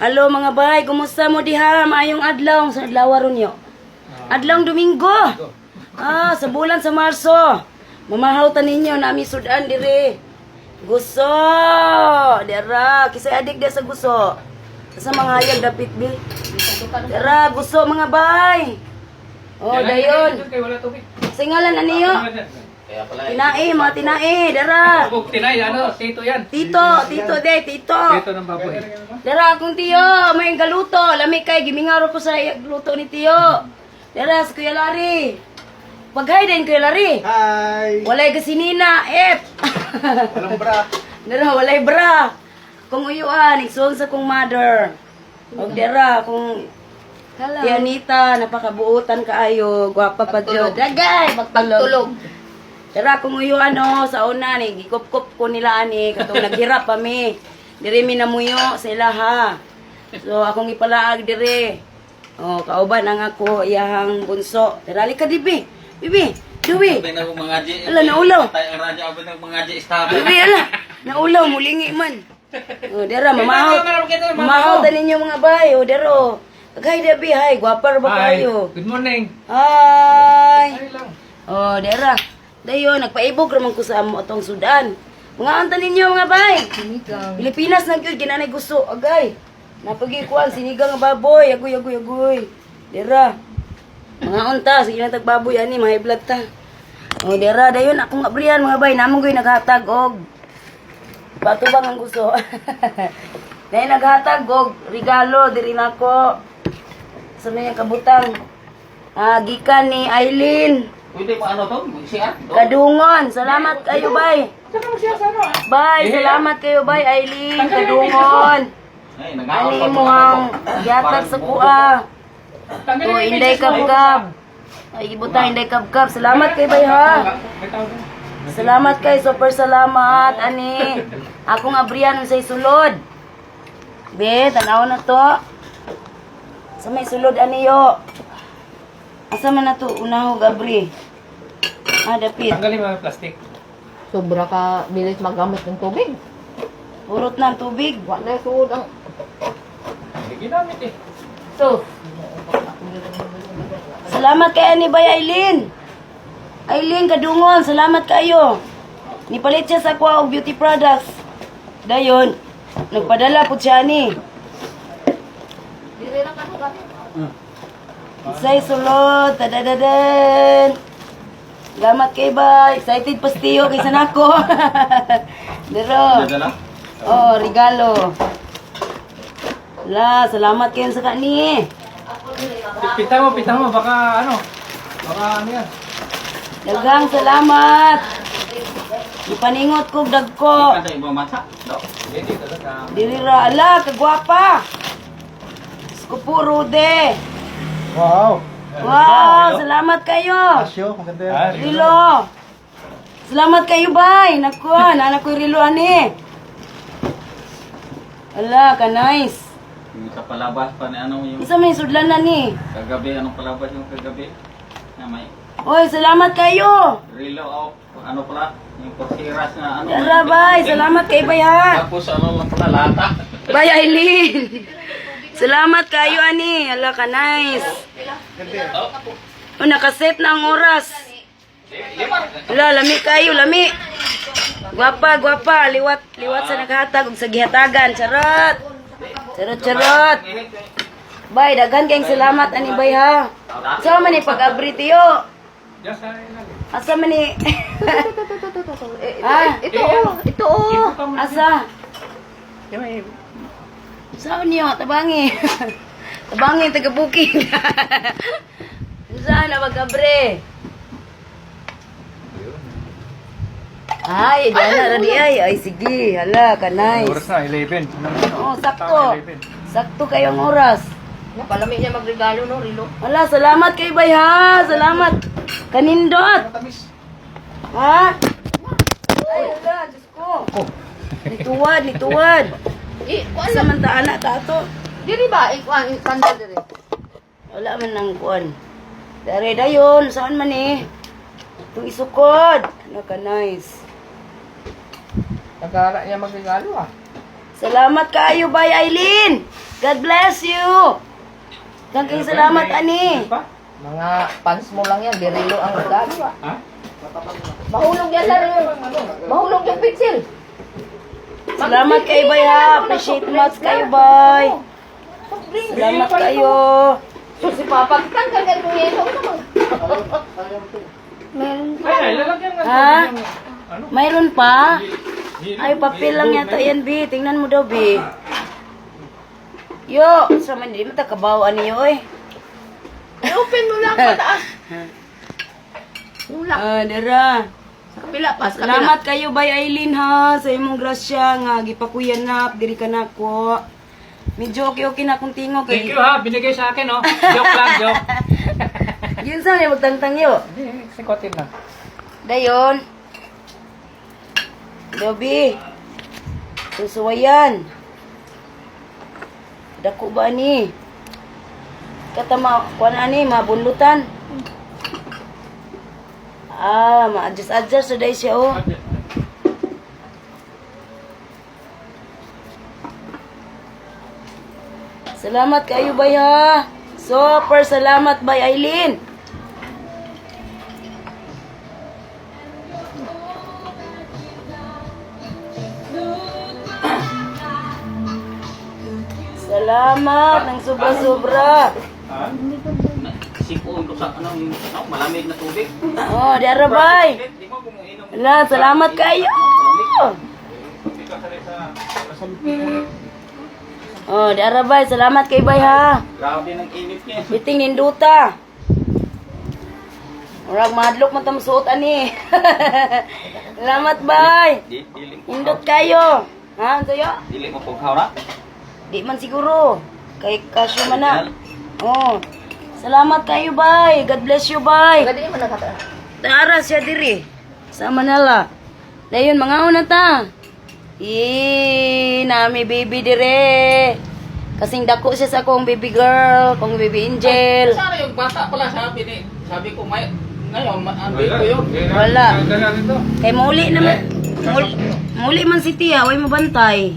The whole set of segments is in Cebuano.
Hello mga bay, kumusta mo diha? Maayong adlaw sa adlaw ron yo. Adlaw Domingo. Ah, sa bulan sa Marso. Mamahaw ta ninyo nami sudan dire. Guso! Dira, kisay adik dia sa guso. Sa mga hayag dapit bi. Dira, guso mga bay. Oh, dayon. Kay wala tubig. Singalan na niyo. Kaya pala. Tinae, mga tinae, dara. Tubog tinay, ano, tito yan. Tito, tito de, tito. Tito ng baboy. Dara akong tiyo, may galuto. Lami kay gimingaro ko sa luto ni tiyo. Dara sa Kuya Larry. Pag-hi din Kuya Larry. Hi! Walay gasinina, ep. Walang bra. Dara walay bra. Kung uyuan, igsuon sa kong mother. Og dara kung Hello. Ti Anita, napakabuutan kaayo, gwapa pa jud. Dagay, pagtulog. Tulog. Dara kung uyuan oh, sa una ni gikupkup ko nila ani katong naghirap pa mi. Diri mi namuyo sa ilaha. So akong ipalaag dire. Oh, kauban ang ako iyahang bunso. Dara ka dibi. Bibi, duwi. Abay na mga ji. Ala, naulaw. Tayo ang radyo, abay na mga ji. Stop. Bibi ala. Naulaw mulingi man. Oh, dara mamahaw. Mamahaw ta ninyo mga bay. Oh, dara. oh. Agay dabi hay, gwapar ba Hi. kayo? Good morning. Hi. Ay lang. Oh, dera. Dayon, nagpaibog raman ko sa amo atong Sudan. Mga anta ninyo mga bay. Sinigang. Pilipinas na gyud ginanay gusto agay. Napagi kuan sinigang nga baboy, agoy agoy agoy. Dera. Mga unta sige na tag baboy ani mga vlog ta. Oh, dera dayon akong abrihan mga bay, namo gyud naghatag og patubang ang gusto. Dayon naghatag og regalo diri nako. Sa may kabutang. Ah, gikan ni Eileen. Pwede mo ano to? Siya? Kadungon, salamat kayo, bay. Saka magsiya sa ano ah. Bay, salamat kayo, bay, Eileen. Kadungon. Ay, nag-aawal Ani pa mo ang gihatag sa kuha. Tanggalin To mo yung Inday medyas mo. Kabkab. Ay, ibutang Inday Kabkab. Salamat kay bay ha. May tawag na. Salamat kay, super salamat ani. Akong abrihan sa sulod. Be, tanaw na to. Sa may sulod ani yo. Asa man na to unahog abri? Ah, dapit. Tanggalin mo yung plastic. Sobra ka bilis magamit ng tubig. Purot na ang tubig. Wa na suod ang Hindi ginamit eh. sus. Salamat kay ani Bay Eileen. Eileen Kadungon, salamat kayo. Nipalit siya sa kuha og beauty products. Dayon, nagpadala po siya ani. Dire lang kanu gamit. Say sulod, tadadadan. Salamat kay Bay. Excited pastiyo kay nako. Dero. Dala? Oh, regalo. La, salamat kayo sa kani. Pita mo, baka ano. Baka ano yan. Daghang salamat. Ipaningot ko dagko. Ikaw sa ibang mata? Do. Hindi, talaga. Dili ra ala kagwapa. Skupo rude. Wow! Wow, salamat kayo. Asyo, maganda yan. Ah, Rilo. Salamat kayo bay. Naku, nana ko rilo ani. Ala, ka nice. Yung sa palabas pa ni ano yung Isa may sudlan na ni. kagabi, anong palabas yung kagabi? Na may Oy, salamat kayo. relo o ano pala? Yung porsiras na ano. Tara, bay. Salamat kay bay ha. Tapos ano lang pala, lata. Bay Eileen. Salamat kayo ani. Ala ka nice. Oh, nakaset na ang oras. Ala, lami kayo, lami. Gwapa, gwapa. Liwat, liwat sa naghatag ug sa gihatagan. Charot. Charot, charot. Bay, daghan kayong salamat ani bay ha. Sa man ni pag-abri tiyo. Diyan sa ilalim. Asa man ni Ito, Ah. ito oh, ito oh. Asa? Saan niyo? Tabangi. Tabangi, taga-booking. Saan na mag-abre? Ay, di na, radi ay. Ay, sige. Hala, ka nice. Oras na, 11. Oo, sakto. Sakto kayong oras. Napalami niya magregalo no, Rilo. Wala, salamat kay Bay ha. Salamat. Kanindot. Ha? Ay, hala, Diyos ko. Nituwad, nituwad. Eh, kuan Sa man ta anak ta ato. Diri ba? Eh, kuan sandal diri. Wala man nang kuan. Dere dayon, saan man eh? Itong isukod. Ano ka nice. Nagara niya magregalo ah. Salamat kaayo, Bay Eileen. God bless you. Daghang salamat ani. Pa? Mga fans mo lang yan, dirilo ang regalo ah. Ha? Mahulog yan laro yun. Mahulog yung pencil. Salamat kayo bay ha. Appreciate much kayo bay. Salamat kayo. So si Papa, tanggal ka kung yelo naman. Ay, ay, lalagyan nga. Ha? Ano? Mayroon pa? Yelo. Ay, papel lang yata yan, B. Tingnan mo daw, B. Yo, sa man, di mo takabaw ani yo, eh. I-open mo lang pataas. Yung lock. Ah, dira. Sa kabila pa, sa kabila. Salamat kayo bay Eileen ha sa imong grasya nga gipakuyan na diri ka nako. Medyo okay okay na akong tingog Thank kay. you ha, binigay sa akin oh. Joke lang, joke. Yun sa may magtangtang yo. Hindi, sikotin lang. Dayon. Dobi. Susuwayan. Dako ba ni? Katama kuan ani mabunlutan. Ah, ma-adjust-adjust sa day siya oh. Salamat kayo bay ha. Super salamat bay Eileen. Salamat ng sobra-sobra. Ha? Sipon ko sa ano, yung ano, malamig na tubig. Oh, di bay. Di mo kung umiinom. Ala, salamat kayo. Hindi ka sanay sa... Oh, di bay. Salamat kay bay ha. Grabe ng init niya. Biting ninduta. Murag mahadlok man ta mosuot ani. Salamat bay. Di, dili mo. Nindot kayo. Ha, sayo? Dili mo pughaw na. Di man siguro. Kay kasyo man na. Oh. Salamat kayo bay. God bless you bay. Pwede mo nagkata. Tara siya diri. Sa Manila. Dayon mga una ta. Eh, nami baby dire. Kasing dako siya sa akong baby girl, kong baby angel. Sana yung bata pala sabi ni, sabi ko may ngayon andito yun. Wala. Dala nito. Kay mauli naman. Mauli man si Tia, way mabantay.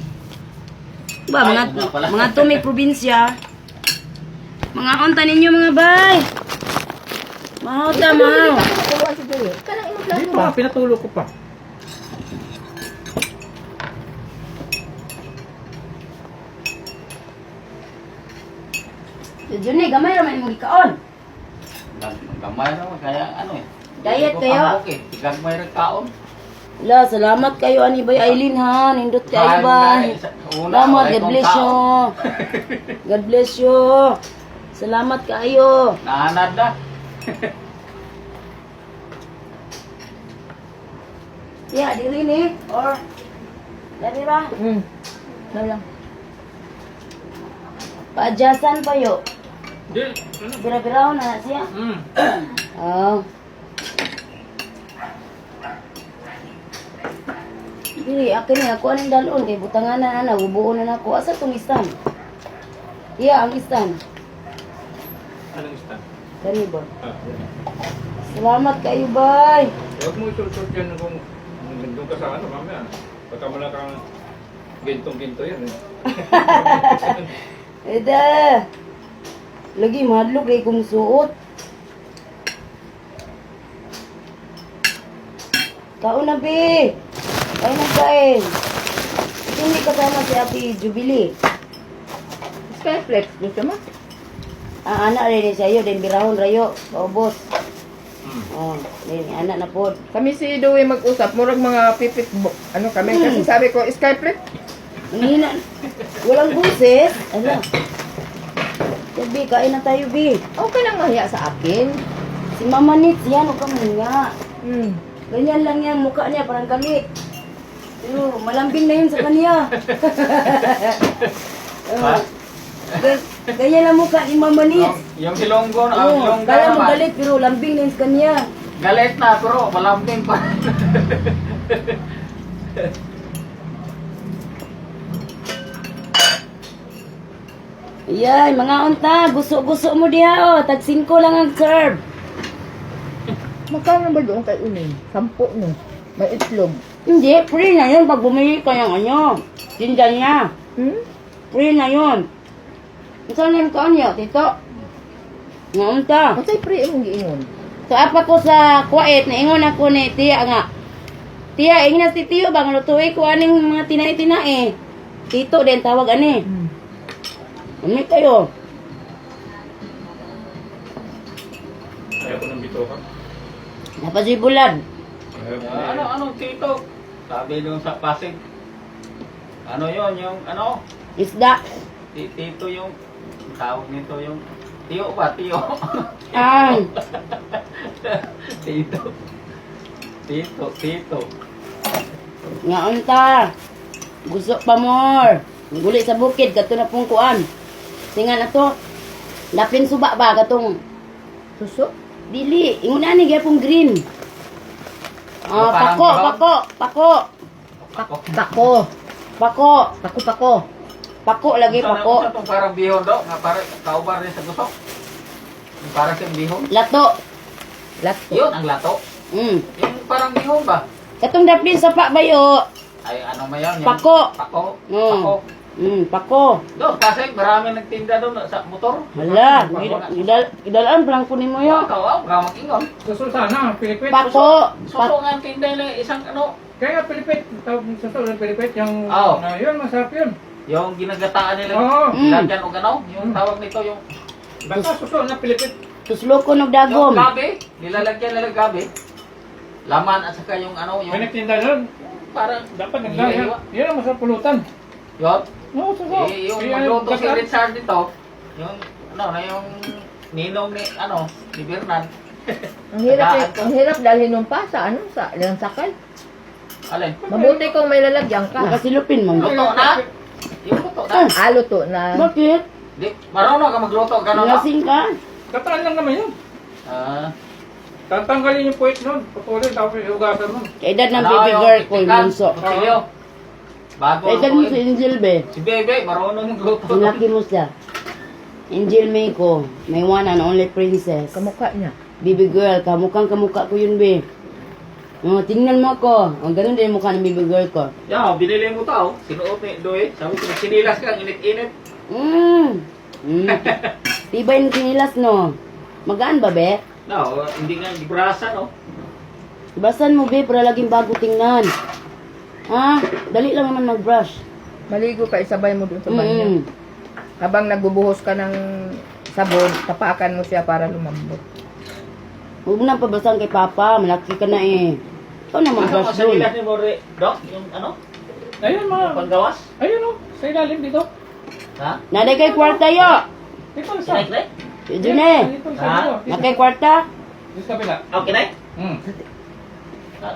Ba, mga, Ay, nga pala. mga tumig probinsya. Mga unta ninyo mga bay. Mahaw ta, mahaw. Nakuluan si Joey. Kanang imong Hindi plano. pa, pinatulog ko pa. Juni, gamay ra man imong gikaon. Gamay ra man, kaya ano eh. Diet Ko kayo? pambok eh. Gagmay ra kaon. La, salamat kayo ani bay Eileen ha. Nindot kayo bay. Una, Salamat, wala God kong bless you. kaon. God bless you. Salamat kayo. Naanad na. Yeah, dili ni or dali ba? Ano lang. Pa-adjustan pa yo. Hindi, ano? Bira-biraw na siya. Oh. Dili, akin ni ako anong dalon kay butangan na na, bubuo na nako. Asa tong istan? Iya, ang istan. Anong stand? Kani ba? Ah, yan. Salamat kayo, bay. Huwag mo isusot yan kung nandun ka sa ano, mamaya. Baka wala kang gintong-ginto yan eh. Eda. Lagi mahadlok kay kung suot. Kaon na, be. Kain na kain. Hindi kasama si Ate Jubilee. Skyflex, gusto mo? Ang anak rin siya din birahon rayo, paubos. Oh, din anak na pod. Kami si Dewey mag-usap, murag mga pipit, ano kami, kasi sabi ko, Skyflex. Ang hina. Walang boses. Ala. Bi, kain na tayo, Bi. Okay lang mahiya sa akin. Si Mama Nits, yan, huwag kang mahiya. Ganyan lang yan, mukha niya, parang galit. Pero malambing na yun sa kanya. Ha? Ganyan lang mukha ni Mama Nits. Yung Ilonggo na, ang Oo, Ilonggo kala mo naman. galit, pero lambing na yun sa kanya. Galit na pero malambing pa. Ayan, mga unta, gusto-gusto mo diha, oh. Tag 5 lang ang serve. Magkano ba doon kay Uning? 10 no. May itlog. Hindi, free na yun pag bumili ka ng ano. Tinda niya. Hmm? Free na yun. Unsa na yung kaon niyo, Tito? Ngaunta. Unsay pre imong giingon? So apa ko sa kuwait, naingon ako ni Tiya nga. Tiya, ingna si Tiyo ba, nga lutuin ko aning mga tinay-tinae. Tito din tawag ani. Ano kayo? Ayaw ko ng bituka. Napasibulad. Ayaw ko. Ah, ano, ano, tito? Sabi doon sa Pasig. Ano yon yung ano? Isda. Tito yung tawag nito yung tiyo ba? Tiyo. Ah, Tito. Tito, tito. ngaunta. Gusto pa more. Guli sa bukid, kato na pong kuan. Singa na to. Lapin suba ba katong Suso? dili, ingon ani gyapon green. Ah, Parang pako, brown. pako, pako, Pako. Pako. pako, Pako pako. Pako lagi pako. Sa itong parang bihon do, nga para kaubar rin sa gusok. Yung parang siyang bihon. Lato. Lato. Yun ang lato. Yung parang bihon ba? Katong daplin sa pa bayo. Ay ano man yun? Yung Pako. Pako. Mm. Pako. Pako. Doon kasi marami nagtinda doon sa motor. Hala, gidalaan pa lang ko nimo yo. Ikaw, aw, gamang ingon. Suso sana, pilipit. Pako. Suso nga ang tinda nila isang ano, Kaya nga pilipit, tawag ng suso ng pilipit, yung, Oo. na, yun, masarap yun. yung ginagataan nila. Oo. Lagyan og ano, yung tawag nito yung Basta suso na pilipit. Tusloko og yung dagom. gabi, nilalagyan nila gabi. Laman at saka yung ano, yung May nagtinda nun. parang Dapat nagla. Yun ang masarap pulutan. Yun. Oo, suso. Eh, yung Kaya magluto si gataan. Richard dito, yung ano na yung ninong ni ano, ni Bernan. Ang hirap, eh, ang hirap dalhin nung pa sa ano, sa ilang sakay. Alin? Mabuti kung may lalagyan ka. Nakasilupin mo. Luto na. Yung luto na. Ah, luto na. Bakit? Di, marunong ka magluto ganun no? Lasing ka? Gataan lang naman yun. Ah, Tatanggalin yung puwit nun. Putulin, tapos hugasan mo. Kaedad ng ano, baby yung girl ko, yung pitikan, bunso. kutsilyo. Bago Kaedad mo si lutuin. Angel be. Si Bebe, marunong magluto. Ang laki mo siya. Angel May ko, may one and only princess. Kamukha niya. Baby girl, kamukhang kamukha ko yun, be. Oh, tingnan mo ako. Oh, ganun din yung mukha ng baby girl ko. Yeah, binili mo tao. Sinuot ni Doy. Sabi ko, sinilas ka, ang init-init. Tibay ng sinilas, no? Magaan ba, be? No, hindi nga gibrasa, no? Basan mo, be, para laging bago tingnan. Ha? Dali lang naman mag-brush. Maligo ka, isabay mo dun sa banyo. Habang nagbubuhos ka ng sabon, tapakan mo siya para lumambot. Huwag mo nang pabasan kay Papa. Malaki ka na eh. Ikaw na Ano mag-brush ang dun. sinilas ni More, Doc? Yung ano? Ayun, mga. Yung panggawas? Ayun, oh. Sa ilalim dito. Ha? Naday kay kwarta yo. Dito, isa. Kinay, kinay? June, Dito, isa Ha? dito. Dito. nakay kwarta? Dito sa kabila. Oh, kinay? Ha?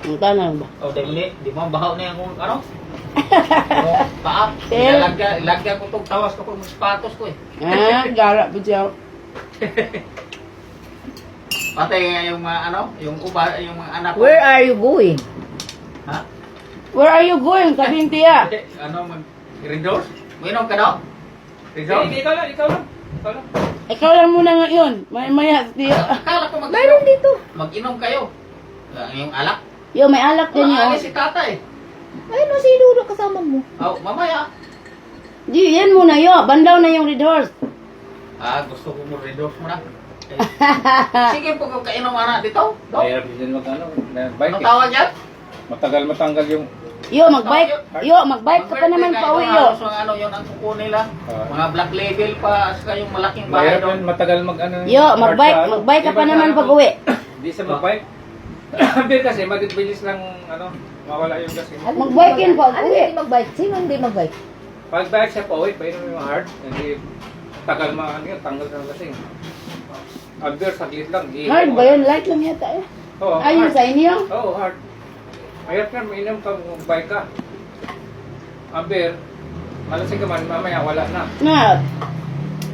Ang tanong ba? Oh, dili, di mo bahaw na yung ano? Oh, paa. Tel. Ilalagyan, ilagyan ko tong tawas ko kung sapatos ko eh. Ah, gara po siya. Pati nga yung mga ano, yung uba, yung mga anak ko. Where are you going? Ha? Where are you going? Sabi ni Tia. Ano, mag Red? Uminom ka daw? Red Horse? Hindi, ikaw lang, ikaw lang. Ikaw lang. Ikaw lang muna ngayon. Maya-maya, Tia. Akala ko mag-inom. Mayroon dito. Mag-inom kayo. Ah, yung alak. Yo, may alak din Wala yo. si tatay. Ayun o, si Lolo kasama mo. Oh, mamaya. Di, yan muna yo. Bandaw na yung Red Horse. Ah, gusto ko mo Red Horse muna. Eh, sige po kung kainom ana dito. Do. Mahirap din mag ano, na Anong bike eh. tawag yan? Matagal matanggal yung Yo, magbike. Yo, magbike ka pa naman Mag-birthday pa uwi kayo, yo. halos mga ano yun ang kuko nila. Ah. Mga black label pa, saka yung malaking bahay mahirap doon. yun, matagal mag ano. Yo, magbike, hard sa ano. magbike ka Di pa ba sa naman ano, pag uwi. Di sa magbike. Beer kasi mabilis lang ano, mawala yung gas. Ano Magbike yun pag Ano uwi. hindi magbike? Sino hindi magbike? Pag bike siya pa uwi, painom yung hard, hindi tagal ma ano yun, tanggal ng lasing. Ang beer saglit lang. Hard ba yun? Light lang yata eh. Oo, Ayun hard. sa inyo. Oo, hard. Mahirap yan, mainom ka, magbike ka. Ang beer, malasing ka man, mamaya wala na. Nga,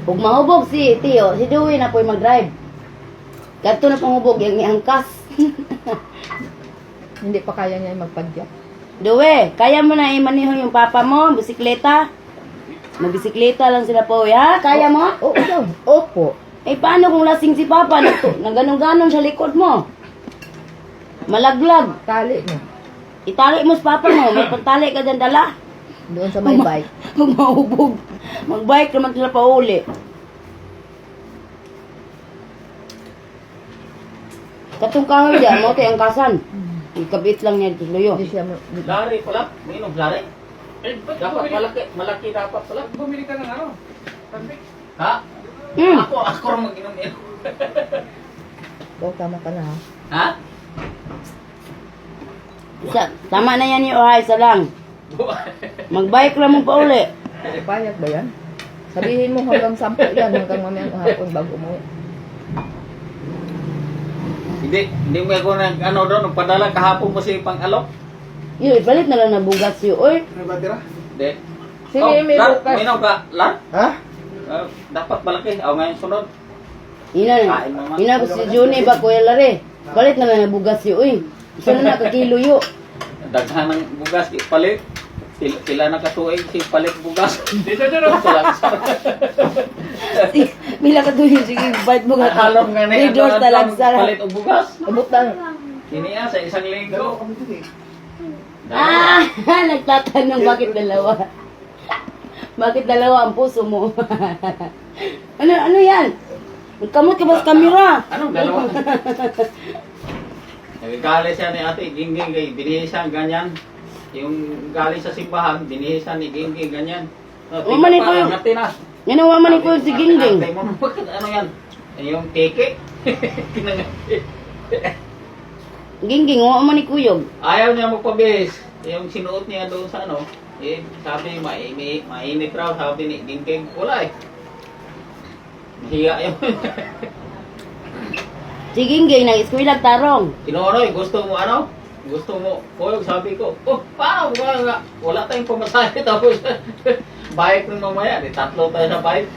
ug mahubog si Tio, si Dewey na po'y mag-drive. Kadto na pang hubog, yung iangkas. Hindi pa kaya niya magpadya. Dewey, kaya mo na imaniho yung papa mo, bisikleta. Magbisikleta lang sila po, ha? Kaya mo? Oo daw. Opo. Eh, paano kung lasing si papa? Naganon-ganon sa likod mo. Malaglag. Tali mo. Itali mo sa papa mo. May pantali ka dyan dala. Doon sa may bike. Kung mahubog. Magbike naman sila pauli. Katong kahoy diyan, mo ang kasan. Ikabit lang niya dito sa luyo. Hindi siya Lari pala. Mainom lari. Eh, ba't Dapat bumili, malaki, malaki dapat pala. bumili ka ng ano? Tanbik. Ha? Ako rin mag-inom yun. Oh, tama ka na ha. Ha? Isa, tama na yan yung ohay, isa lang. Magbike lang mo pauli. Payag ba yan? Sabihin mo hanggang 10 yan, hanggang mamayang hapon bago umuwi. Hindi, hindi mo ako nag, ano doon, nagpadala kahapon ko si pang-alok. Yun, ipalit na lang na bugas yun. Oy, Ano ba tira? Hindi. Sige, oh, may Lar, bukas. Mainom ka, Lar? Ha? Ah, dapat malaki. Oh, ngayon sunod. ina, Kain mo, ma. ina ko si Juni ba, Kuya Lare. Palit na lang na bugas yun. Oy, isa na nakakilo yun. Daghan ng bugas, palit. Sila nakatuig si palit bugas. Dito dyan, oh. Mila ka tuloy, sige, bite mo nga. Halong nga na Three doors talagsara. Palit og bugas. Abot lang. Kini ah, sa isang Dalawa linggo. kami dun eh. Ah, nagtatanong bakit dalawa? Bakit dalawa ang puso mo? Ano ano yan? Magkamot ka ba sa camera? Anong dalawa? Nagagalit siya ni Ate Gingging kay binihisan ganyan. Yung galing sa simbahan, binihisan ni Gingging ganyan. Oh, Oh, mali ko yun. Ate na. Ginawa man ko si Gingging. Ate mo, bakit ano yan? Eh, yung teke. Kinangati. Gingging, wa man ni kuyog. Ayaw niya magpabihis. Yung sinuot niya doon sa ano, eh, sabi mainit, mainit raw, sabi ni Gingging, wala eh. Nahiya yun. Si Gingging nag-eskwela tarong. Tinoroy, gusto mo ano? Gusto mo, koyog, sabi ko, oh, paano? Wala, wala tayong pamasahe. Tapos, bike nun mamaya. Di, tatlo tayo sa bike.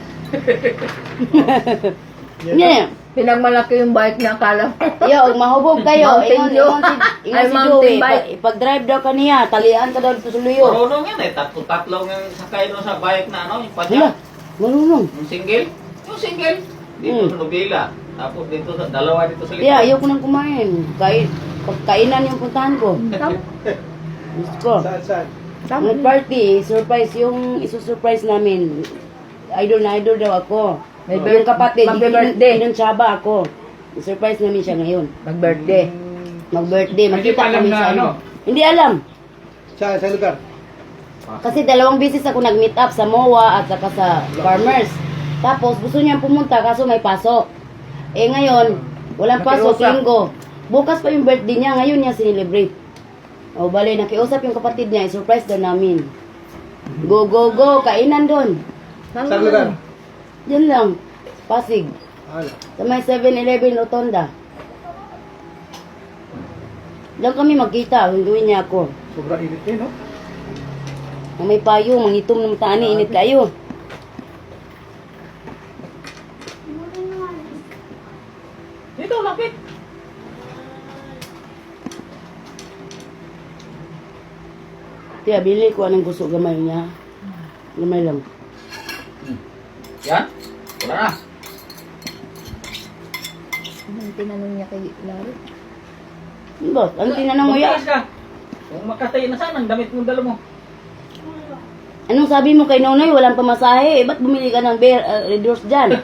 Yeah. Pinagmalaki yung bike na akala mo. Yo, mahubog kayo. Mountain Ingon, Dew. ingon si, ingon Ay, si mountain Joey. bike. Ipag-drive daw kaniya, talian ka daw dito sa luyo. Marunong yan eh. Tatlo-tatlo nga sakay doon sa bike na ano, yung Hala, padyak. marunong. Yung single. Yung single. Dito sa Nobila. Tapos dito sa, dalawa dito sa likod. Yeah, ayoko nang kumain. Kain, pagkainan yung puntahan ko. Tama. Diyos ko. Saan, saan? Tama. May party, surprise yung isusurprise namin. Idol na idol daw ako. May yung kapatid, magbe-birthday. Inuntsaba ako. Surprise namin siya ngayon. Mag-birthday. Mag-birthday, Hindi makita pa alam kami na sa ano. ano. Hindi alam. Saan, sa lugar? Kasi dalawang beses ako nag-meet up sa MOA at saka sa Farmers. Tapos gusto niyang pumunta kaso may pasok. Eh ngayon, walang pasok, Nakiusap. linggo. Bukas pa yung birthday niya, ngayon niya sinelebrate. O bale, nakiusap yung kapatid niya, i-surprise daw namin. Go, go, go, kainan doon. Saan lugar? Yan lang, Pasig. Ano? Sa may 7-Eleven Rotonda. Doon kami magkita, hunduin niya ako. Sobrang init eh, no? Ang may payo, mangitom ng taani, init kayo. Dito, lapit. Tiya, bili ko anong gusto gamay niya. Gamay lang. Yan. Wala na. Anong tinanong niya kay Larry? Boss, ang tinanong mo ya? Magtiis ka. Kung makatay na sana, ang damit mo dala mo. Anong sabi mo kay Nonoy? Walang pamasahe. Eh, ba't bumili ka ng bear, red horse dyan?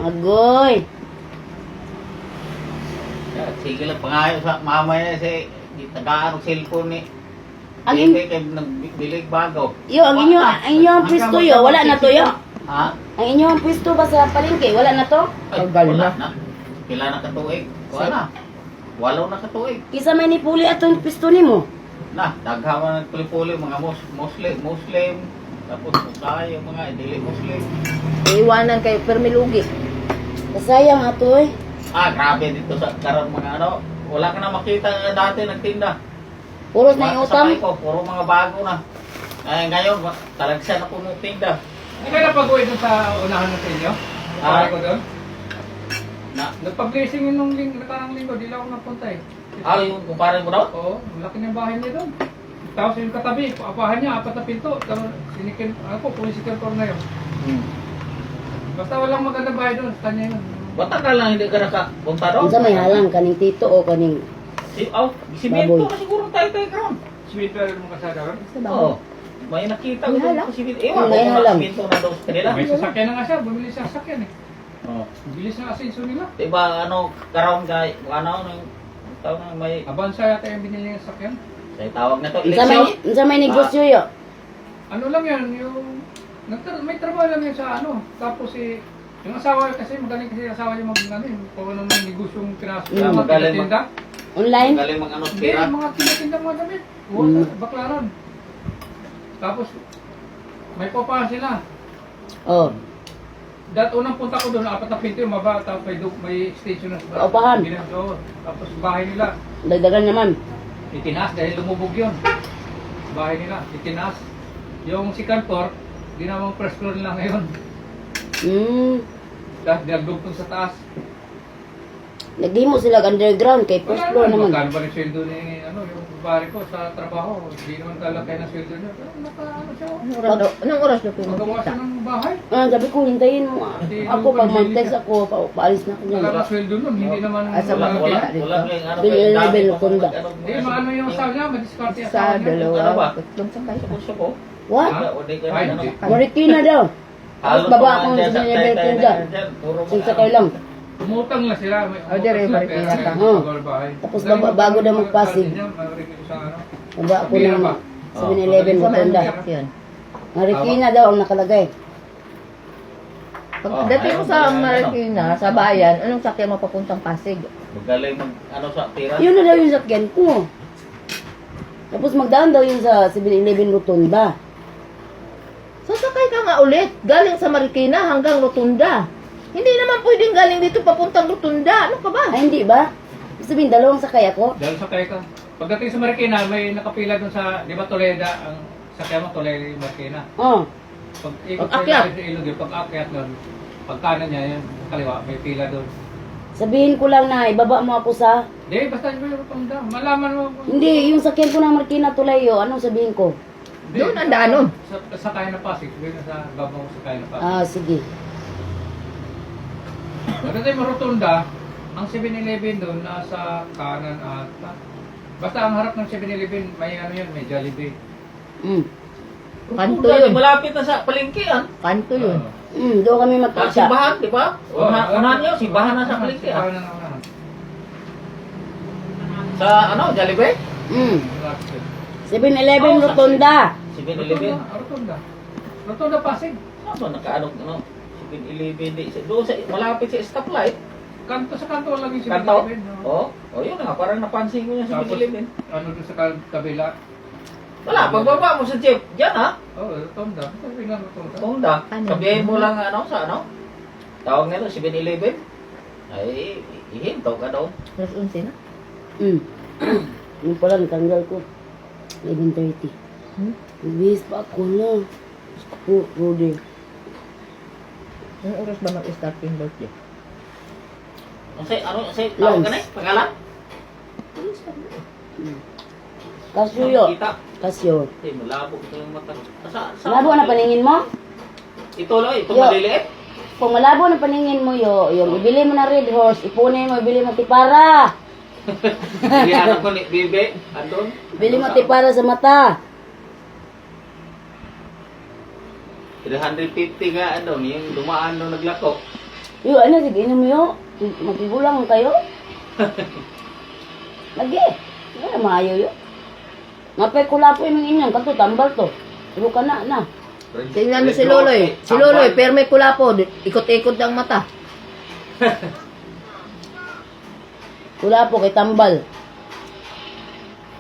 Agoy. Yan, sige lang, pangayo sa mamaya si tagaan og cellphone ni. Ang Ang kay nagbilig bago. Yo, ang inyo ang pwesto yo, wala na to yo. Ha? Ang inyo ang pwesto ba sa palengke? Wala na to? Ay, Tagal wala na. na. Pila na katuig? Wala na. Walo na katuig. Kisa may nipuli atong pwesto nimo. Na, daghan man nagpuli-puli mga Muslim, Muslim, tapos tayo mga dili Muslim. Iiwanan kay Permilugi. Kasayang ato eh. Ah, grabe dito sa karon mga ano, wala ka na makita nga dati nagtinda. Puros na yung utang. Kasabay ko, puro mga bago na. Ay, ngayon, talagsa na puno tinda. Hindi ka napag-uwi doon sa unahan ng sa inyo? Ah. Ah. ko doon? Na, Nagpa-blessing yun nung nakarang linggo, di lang ako napunta eh. ah, yung kumpare mo daw? Oo, ang laki ng bahay niya doon. Tapos yung katabi, apahan niya, apat na pinto. Tapos sinikin, ako, kung second floor na yun. Basta walang magandang bahay doon, sa kanya yun. Bata ka lang, hindi ka nakapunta doon. Unsa may halang kaning tito o kaning Si, oh, simento Baboy. na siguro tayo tayo karon. Sweet pero mo kasada ron. Basta ba? Oo. May nakita ko May doon halang? sa simento. Ewan ko May kung halang. nakasimento na doon sa kanila. May sasakyan na nga siya, bumili siya sasakyan eh. Oh. Bilis na asenso nila. Diba ano, karon kay ano nang tawag na may Avanza yata yung binili ng sasakyan. sa tawag na to, Unsa may eleksyon. unsa may negosyo yo? Ano lang yan, yung may trabaho lang yan sa ano. Tapos eh, yung asawa kasi, magaling kasi yung asawa niya mag ano, yung kung ano may negosyong pinasok. Mm. Mga Magaling tinatinda. Online? Galing mag ano Hindi, pera. yung mga tinatinda mga damit. Oo, Baklaran. Tapos, may popahan sila. Oh. Dat unang punta ko doon, apat na pinto yung maba, tapos may station na sa Paupahan. Oo. Tapos bahay nila, Dagdagan naman. itinaas dahil lumubog yun. Bahay nila, itinaas. Yung second floor, ginawang first floor nila ngayon. Tapos dinagdugtong sa taas. Naghimo sila og underground kay first Wala floor naman. naman. Magkano ba rin sweldo ni, ano, yung pare ko sa trabaho? Hindi naman kalaki ng sweldo niya. Pero naka, ano siya, oh. Anong oras daw, anong oras daw kayo Magawa magkita? siya ng bahay. Ah, sabi ko hintayin mo. Ah. Ako pag mag-text ako, paalis na ako Wala niyan. na sweldo nun, hindi naman Ah, sa Wala, malaki. wala, Dito. wala yung ano. Bill, kay dami bill, pa kunda. ano, Hindi, maano yung asawa niya, madiskarte yung Isa, asawa niya. dalawa, Ano ba? tatlong sakay. Suko-suko. What? Ha? Wala, wala kayo, Ay, ano. hindi. Marikina daw. Tapos Halos baba kumain ako dyan sa sa level tay-tay kunda. na dyan. Puro mga Sing sakay lang. Umutang lang sila. May Oh, umutang dire, sila, Marikina pera, ka. may Oh. magawa bahay. Tapos Galing bago daw mag- magpasig. niya, marinig ko sa ano. Baba ako Pira ng ba? 7-Eleven Sa may Rotunda. anong sakyan? Marikina daw ang nakalagay. Pagdating mo Oh, sa ayaw, Marikina, sa bayan, anong sakyan mo papuntang Pasig? Magaling mag ano sa pera. Yun na daw yung sakyan ko. Tapos magdaan daw yun sa 7-Eleven Rotunda. Sasakay ka nga ulit, galing sa Marikina hanggang Rotunda. Hindi naman pwedeng galing dito papuntang Rotunda. Ano ka ba? Ay, hindi ba? Ibig sabihin, dalawang sakay ako. Dahil sa ka. Pagdating sa Marikina, may nakapila doon sa, di ba Toledo, ang sakyan mo Toledo yung Marikina. Oh. Pag ikot sa Pag-akyat. ilog, sa ilog yun, pag akyat doon, pag kanan niya, yung kaliwa, may pila doon. Sabihin ko lang na ibaba mo ako sa... Hindi, basta yung Rotunda. Malaman mo. Hindi, yung sakyan ko ng Marikina Tulayo, anong sabihin ko? Hindi. Doon ang daan nun. Sa kaya na Pasig, sabihin mo sa baba mo sa kaya na Pasig. Ah, sige. Pagdating mo Rotunda, ang 7-Eleven doon nasa kanan at basta ang harap ng 7-Eleven, may ano yun, may Jollibee. Kanto Rotunda, yun. di malapit na sa palengke ah. Kanto yun. Oo. Doon kami Sa magkita. simbahan, di ba? Oo, Unahan niyo, simbahan na sa palengke ah. Simbahan na unahan. Sa ano, Jollibee? Malapit yun. 7-Eleven Oh, sa- Rotunda. 7-Eleven. Rotunda, Rotunda. Rotunda Pasig. Saan ba nakaano ano? 7-Eleven di doon sa malapit sa stoplight. Kanto sa kanto lang yung Kanto. 7-Eleven. No? Oh, oh yun na nga, parang napansin ko yung Tapos, 7-Eleven. ano doon sa kabila? Wala, pagbaba mo sa jeep, diyan ah. Oh, Rotunda. Sabi nga Rotunda. Rotunda. Ano? Sabihin mo lang ano sa ano? Tawag nila 7-Eleven. Ay, ihinto ka daw. Alas 11 na. Yun pala, natanggal ko. 11:30. Hmm? Nagbihis pa ako na. Diyos ko po, Rudy. Anong oras ba mag-start yung birthday? Ano say, ano say, tawag ka na eh? Pangalan? Kasyo yo. Kita. Kasyo. Eh, malabo ito yung mata. Sa Malabo na paningin mo? Ito lang, ito Yo. maliliit. Kung malabo na paningin mo yo, yung ibili mo na Red Horse, ipunin mo, ibili mo tipara. Hindi ano ko ni Bibi, andun. Bili mo tipara sa mata. 350 nga andun, yung dumaan nung naglako. Yo, ano, sige, inom yo. Magigulang kayo. Lagi. Wala, maayo yo. Mapay kula po yung inyan, kato, tambal to. Pero ka na, na. Tingnan mo si Loloy. Si Loloy, pero may kulapo. Ikot-ikot ang mata. Kula po kay tambal.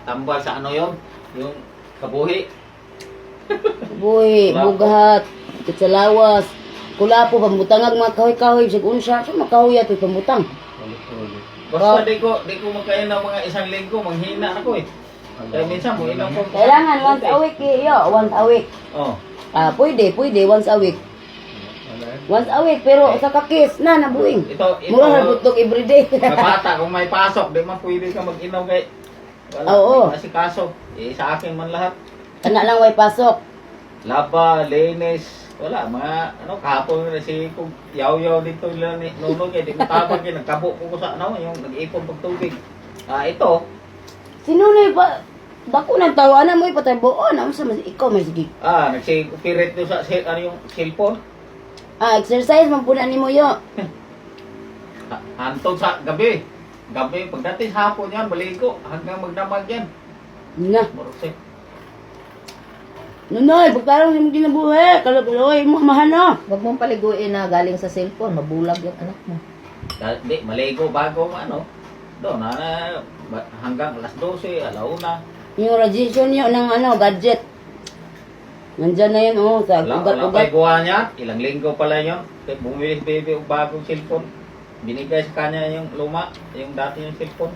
Tambal sa ano yon? Yung kabuhi. Buhi, Kulapo. bughat, ikot sa lawas. Kula po, pambutangag mga kahoy-kahoy. Sig unsa, sa makahoy ato pambutang. Basta di ko magkain ng mga isang linggo, manghina ako eh. Kaya minsan mo inom ko. Kailangan once a week eh, yo, once a week. Oh. Ah, pwede, pwede, once a week. Once a week, pero sa kakis, na, nabuing. Ito, ito. Mura na butok everyday. Kabata, kung may pasok, di man pwede ka mag-inom kay wala, Oo. di masikaso. Eh, sa akin man lahat. Kana lang way pasok. Laba, linis, wala, mga, ano, kahapon na si kung yaw-yaw dito nila ni Nuno, kaya di ko tabag yun, nagkabo ko sa, ano, yung nag-ipon pagtubig. Ah, ito, Sino na ba? Dako ng tawa na mo ipatay buon. Ano sa mas ikaw may sige. Ah, nagsi-operate doon sa ano yung cellphone. Ah, exercise man pud na nimo yo. Hantod sa gabi. Gabi, pagdating sa hapon yan, maligo. Hanggang magdamag yan. Na. Marusik. Nunoy, pagkarong imong ginabuhi, kalagaloy mo mahana. Huwag mong paliguin na galing sa cellphone. Mabulag yung anak mo. Di, maligo bago ano. Doon, hanggang alas 12, alauna. Yung radiation niyo ng ano, gadget. Nandyan na yun, oh, sa Wala, wala ugat-ugat. pa'y gawa niya. Ilang linggo pala yun. Kaya bumili si baby og bagong cellphone. Binigay sa kanya yung luma, yung dati yung cellphone.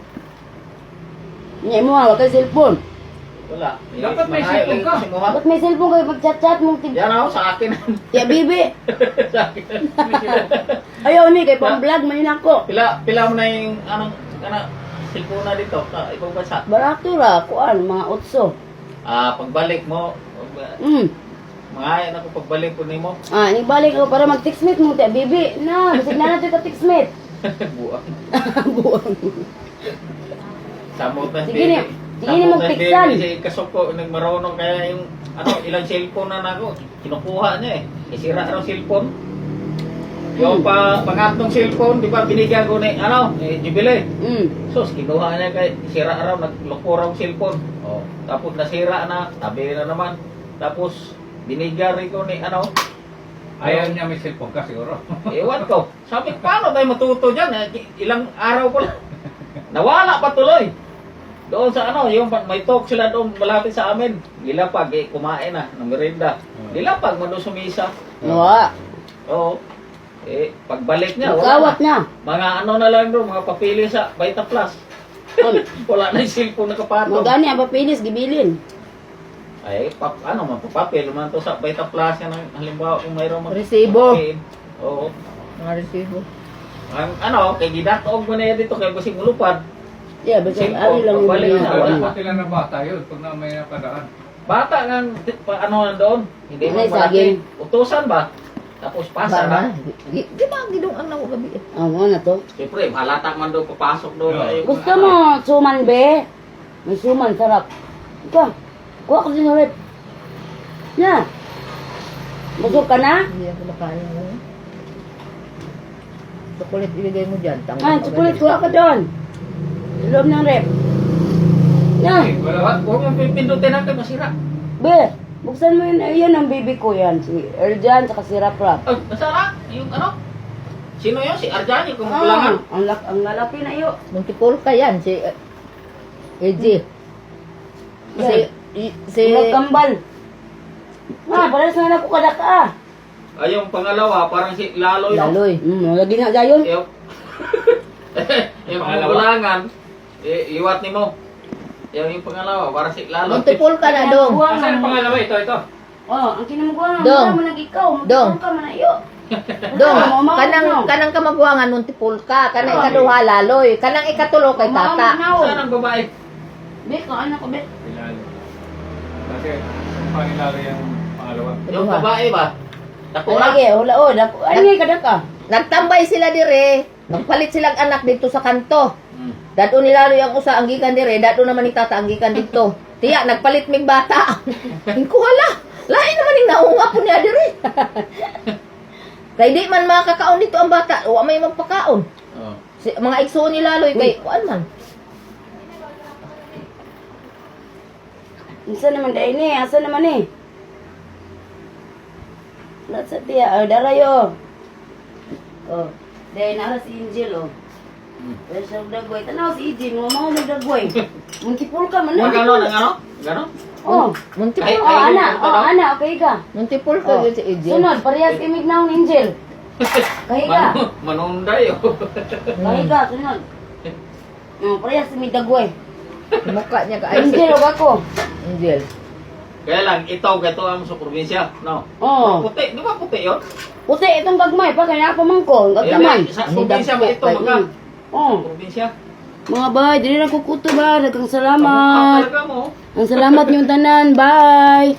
Nya mo ha, wag kay cellphone. Wala. Eh, Dapat may mga cellphone ka. kasi muha. Ba't may cellphone kayo pag-chat-chat mong tig Yan ako, sa akin. Tiya bibi. Sa akin. Ayaw ni kay pang-vlog man yun ako. Pila mo na yung anong, ano, cellphone na dito sa ibang bansa. Barato ra, kuan, mga otso. Ah, pagbalik mo, mga ayan ako pagbalik ko nimo. Ah, nibalik ako para mag-textmate mo, tiya bibi. Na, basig na natin ka textmate. Buang. Buang. Samot na Sige ni, sige ni Samot na magtiksan. baby, si Kasuko, nagmarunong kaya yung ano, ilang cellphone na nako, kinukuha niya eh. Isira raw cellphone. Yung pangatlong cellphone, di ba binigyan ko ni ano, ni Jubilee. Sus, kinuha niya kay sira raw, nagloko raw cellphone. Oh, tapos nasira na, tabi na naman. Tapos binigyan rin ko ni ano, Ayaw niya may cellphone ka siguro. ewan ko. Sabi, paano tayo matuto dyan? Eh, ilang araw ko lang. Nawala pa tuloy. Doon sa ano, yung may talk sila doon malapit sa amin. Gilapag, eh, kumain na ng merinda. Gilapag, mo doon sumisa. Nawa. Oo. Eh, pagbalik niya, wala Magkawat na. na. Mga ano na lang doon, mga papili sa Vita Plus. Wala na yung cellphone nakapatong. Magani ang papilis, gibilin. Ay, ano, mapapapil man to sa Vita Plus yan. Ang, halimbawa, kung mayroong Resibo. Oo. Mga resibo. Ang ano, kay gidatog mo na yan dito, kay basing mulupad. Yeah, basta Cellphone, ari lang yung pagbalik mga- na, wala. Wala sila na bata yun pag na may napadaan. Bata nga, ano na doon, hindi Ano mo yung malaki. saging? Utusan ba? Tapos pasa Ba na. Di ba ang gidong ang naku gabi? Ah, mo na to. Siyempre, halata man doon, papasok doon. Oo. Ay, Gusto mo suman be? May suman sarap. Ikaw, kuha ko din ulit. Na. Busog ka na? Hindi ako makain ngayon. Chocolate ibigay mo dyan. Tanggal Ah, ka chocolate, ganyan. kuha ka doon. Sa loob ng rep. Na, Eh, wala. Huwag mong pipindutin natin, masira. be, buksan mo yun. Ayun ang baby ko yan. Si Erjan, saka si Rap Rap. Ay, nasara? Yung ano? Sino yun? Si Arjani, kung kulangan. Ah, ang lalaki na iyo. Multiple ka yan. Si AJ. Si, si, Magkambal. Ah, parehas na ako kadaka ah. Ay, yung pangalawa, parang si Laloy. no? Laloy. Lagi na dayon. Yung, yung Pangalawa. kulangan, eh, liwat ni mo. Yung pangalawa, parang si Laloy. Multiple ka na dong. Asan ang pangalawa? Ito, ito. Oh, ang kinamuguan Dong. mo nag ikaw, Dong. ka man iyo. Dong, Mama, kanang mama. kanang kamaguangan multiple ka, kanang ikaduha laloy, kanang ikatulo kay tata. Saan ang babae? Be, kaan ako be. Ilalo. Kasi pangilalo yung pangalawa. Yung babae ba? Takura. Lagi, wala oh, dako. Ay ngay kadaka. Nagtambay sila dire, nagpalit silang anak dito sa kanto. Dado ni Laloy ang usa ang gikan dire, dado naman ni tata ang gikan dito. Tiya, nagpalit mig bata. Ingko hala. Lain naman ning naunga po niya dire. Kay di man makakaon dito ang bata, wa may magpakaon. Oh. Si, mga igsuon ni Laloy kay kuan man. Unsa naman dai ni? Asa naman ni? Wala sa tiya, oh, darayo. Oh, dai nara si Angel oh. Pero sa dagway, tanaw si Angel, mga mga mo dagway. Muntipol ka man. Magano ng ano? Gano? Oh. Multiple Ay, Oh, ay, ana, oh, ana, okay ka. Multiple ka Oh. gyud si AJ. Sunod, parehas kay Mignaw ni Angel. Kahiga. Manunday. Oh. Kahiga, sunod. Oh, parehas mi dagway. Mukha niya ka ay si Angel ug ako. Angel. Kaya lang, ito, gato ang sa probinsya. No? Oh. Puti, di ba puti yun? Puti itong gagmay pa kay napa man ko, gagmay. Sa probinsya ba ito? Mga Oh. probinsya. Mga bay, dili na kukuto ba? Daghang Kamukha salamat. talaga mo. Ang salamat niyong tanan. Bye.